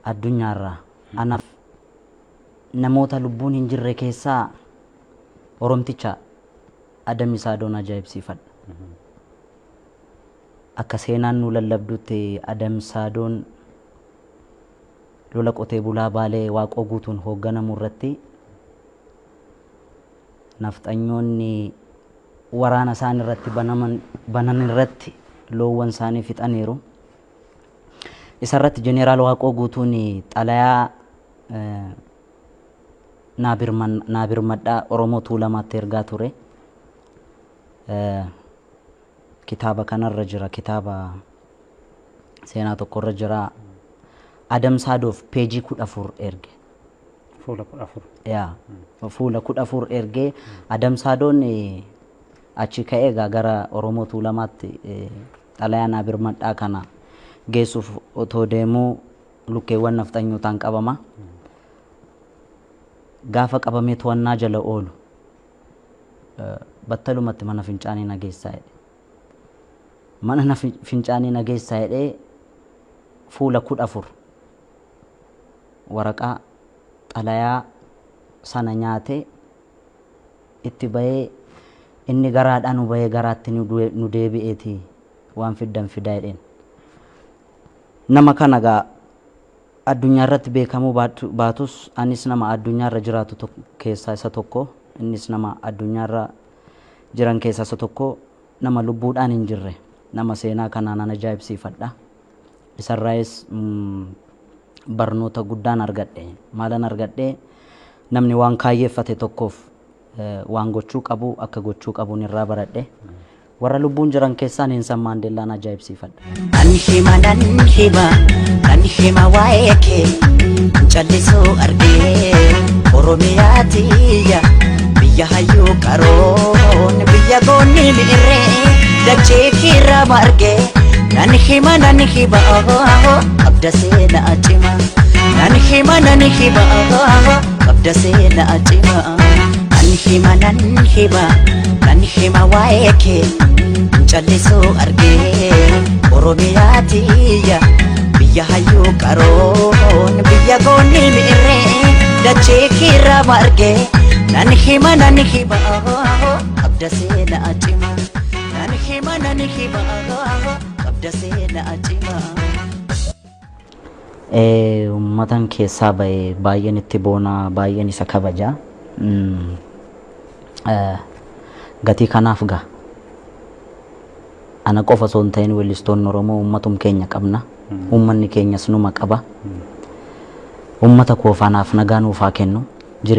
Addunyaarraa anaaf namoota lubbuun hin jirre keessaa Oromticha Adam Saadoon ajaa'ibsiifadha. Akka seenaan nu lallabdutti Adam Saadoon lola qotee bulaa Baalee Waaqoo Guutuun hoogganamu irratti nafxanyoonni waraana isaan irratti banaman banan irratti loowwan isaanii fixaniiru. Isarratti Jeneraal Waaqoo Guutuun xalayaa naa birmadhaa Oromoo Tuulamaatti ergaa ture. Kitaaba kanarra jira, kitaaba seenaa tokkorra jira. Adam Saadoof peejii 14 erge. Fuula 14. Yaa, fuula 14 ergee Adam Saadoon achi ka'ee egaa gara Oromoo Tuulamaatti xalayaa naa birmadhaa kana geessuuf otoo deemuu lukkeewwan nafxanyootaan qabama. Gaafa qabamee to'annaa jala oolu battalumatti mana fincaanii na geessaa jedhe. Mana na fincaanii na geessaa jedhee fuula 14 waraqaa xalayaa sana nyaatee itti bahee, inni garaadhaa nu bahee garaatti nu deebi'eeti waan fiddan fidaa jedheen. Nama kana gaa addunyaa irratti beekamuu baatus, anis nama addunyaa irra jiraatu keessaa isa tokko, innis nama addunyaa irra jiran keessaa isa tokko, nama lubbuudhaan hin jirre, nama seenaa kanaan an ajaa'ibsiifadha. Isarraayis barnoota guddaan argadhe. Maalan argadhe? Namni waan kaayyeeffate tokkoof waan gochuu qabu akka gochuu qabuun irraa baradhe. Warra lubbuun jiran keessaa Neensan Maandeellaan ajaa'ibsiifadha. Nan hima, nan hima, nan hima waa'ee kee callisuu argee. Oromiyaa tiyya, biyya hayyuu qaroon, biyya goonni mi'irree dachee kiirra margee. Nan hima, nan hima, qabda seenaa cima. Nan hima, nan hima, qabda seenaa cima. Nan hima, nan hima, nan hima waa'ee kee callisuu argee. Oromiyaa tiyya, biyya hayyuu qaroon, biyya goonni mi'irree dachee kiirra margee. Nan hima, nan hima, qabda seenaa cima. Nan hima, nan hima, qabda seenaa cima. Uummatan keessaa bahe baay'een itti boona, baay'een isa kabaja. Gatii kanaaf gaa ana qofa osoo hin ta'in weellistoonni Oromoo uummatum keenya qabna. Uummanni keenyas numa qaba. Uummata koof anaaf nagaa nuuf haa kennu.